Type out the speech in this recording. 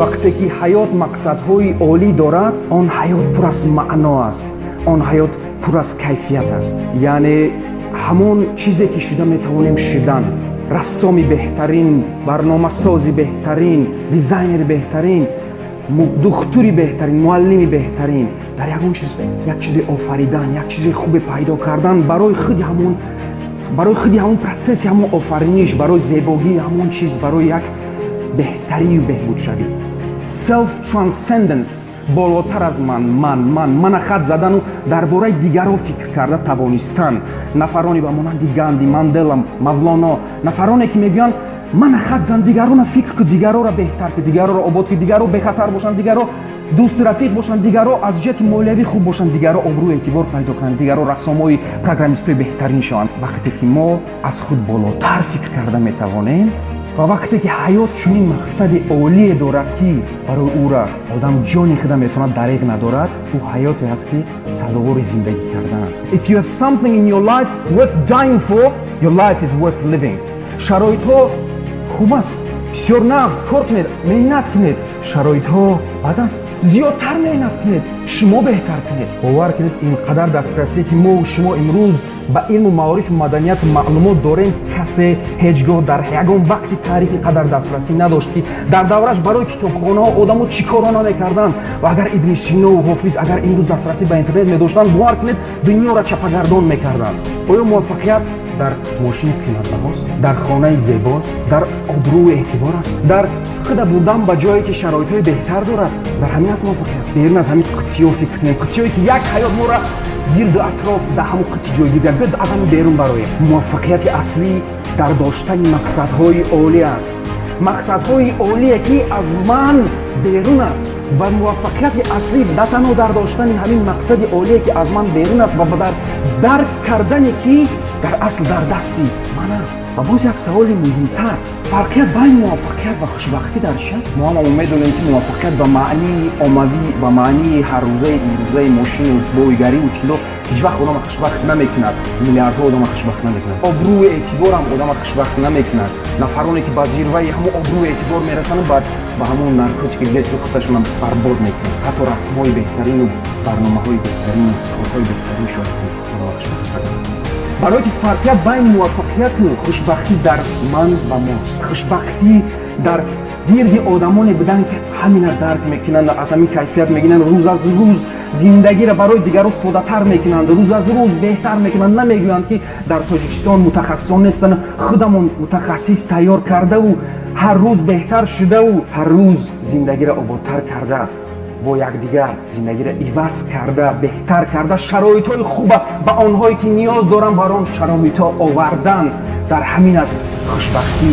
Вақте ки ҳаёт мақсадҳои олӣ дорад, он ҳаёт пур аз маъно аст, он ҳаёт пур аз кайфият аст. Яъне ҳамон чизе, ки шуда метавонем шидан: рассоми беҳтарин, барномасози беҳтарин, дизайнери беҳтарин, духтури беҳтарин, муаллими беҳтарин, дар ягон чиз як чизе офаридан, як чизи хубе пайдо кардан, барои худи ҳамон процесси ҳамон офариниш, барои зебогии ҳамон чиз, барои як беҳтарию беҳбудшавӣ, self transcendence, болотар аз ман, ман, ман, мана хат задану дар бораи дигарро фикр карда тавонистан. Нафароне ба монанди Ганди, Мандела, Мавлоно, нафароне, ки мегӯянд: «Мана хат зан, дигарона фикр ку, дигарора беҳтар ку, дигарора обод ку, дигарро бехатар бошанд, дигарро дӯсту рафиқ бошанд, дигарро аз ҷиҳати молиявӣ хуб бошанд, дигарро обрӯ эътибор пайдо кунанд, дигарро рассомои, программистои беҳтарин шаванд». Вақте ки мо аз худ болотар фикр карда метавонем ва вақте ки ҳаёт чунин мақсади олие дорад, ки барои ӯра одам ҷони худа метавонад дареғ надорад, ӯ ҳаёте аст, ки сазовори зиндагӣ кардан аст. If you have something in your life worth dying for, your life is worth living. Шароитҳо хуб аст, бисёр нағз, кор кунед, меҳнат кунед. Шароитҳо бад аст, зиёдтар меҳнат кунед, шумо беҳтар кунед. Бовар кунед, ин қадар дастрасие, ки мо шумо имрӯз ба илму маорифу маданияту маълумот дорем, касе ҳеҷ гоҳ дар ягон вақти таърихи қадар дастрасӣ надошт, ки дар давраш барои китобхонаҳо одамо чӣ корҳо намекарданд. Ва агар Ибни Синову Ҳофиз агар имрӯз дастрасӣ ба интернет медоштанд, бовар кунед, дунёро чапагардон мекарданд. Оё муваффақият дар мошини қиматбаҳост, дар хонаи зебост, дар обрӯу эътибор аст, дар худа бурдан ба ҷое, ки шароитҳои беҳтар дорад? Дар ҳамин аст муваффақият? Берун аз ҳамин қуттиё фикр кунем, қуттиёе, ки як ҳаёт моро гирду атроф дар ҳамон қутти ҷойгир кард. Биёд, аз ҳамин берун бароем. Муваффақияти аслӣ дар доштани мақсадҳои олӣ аст, мақсадҳои олие, ки аз ман берун аст. Ва муваффақияти аслӣ на танҳо дар доштани ҳамин мақсади олие, ки аз ман берун аст, ва дар дарк кардане, ки дар асл дар дасти ман аст. Ва боз як саволи муҳимтар: фарқият байни муваффақият ва хушбахтӣ дар чи аст? Мо ҳамамо медонем, ки муваффақият ба маънии оммавӣ, ба маънии ҳаррӯзаи имрӯзаи мошину бойгариву тилло ҳеҷ вақт одама хушбахт намекунад. Миллиардҳо одама хушбахт намекунад. Обрӯи эътиборам одама хушбахт намекунад. Нафароне, ки ба зирваи ҳамон обрӯи эътибор мерасанд, баъд ба ҳамон наркотики ветру худашонам барбод мекунад. Ҳатто расмҳои беҳтарину барномаҳои беҳтарину корҳои беҳтарин шояд одама хушбахт накунад, барое ки фарқият байни муваффақияту хушбахтӣ дар ман ва мост. Хушбахтӣ дар гирди одамоне буданд, ки ҳамина дарк мекунанд, аз ҳамин кайфият мегиранд, рӯз аз рӯз зиндагиро барои дигарон соддатар мекунанд, рӯз аз рӯз беҳтар мекунанд. Намегӯянд, ки дар Тоҷикистон мутахассисон нестанд. Худамон мутахассис тайёр кардаву, ҳар рӯз беҳтар шудаву, ҳар рӯз зиндагиро ободтар карда, бо якдигар зиндагиро иваз карда, беҳтар карда, шароитҳои хуба ба онҳое, ки ниёз доранд, бар он шароитҳо овардан, дар ҳамин аст хушбахтӣ.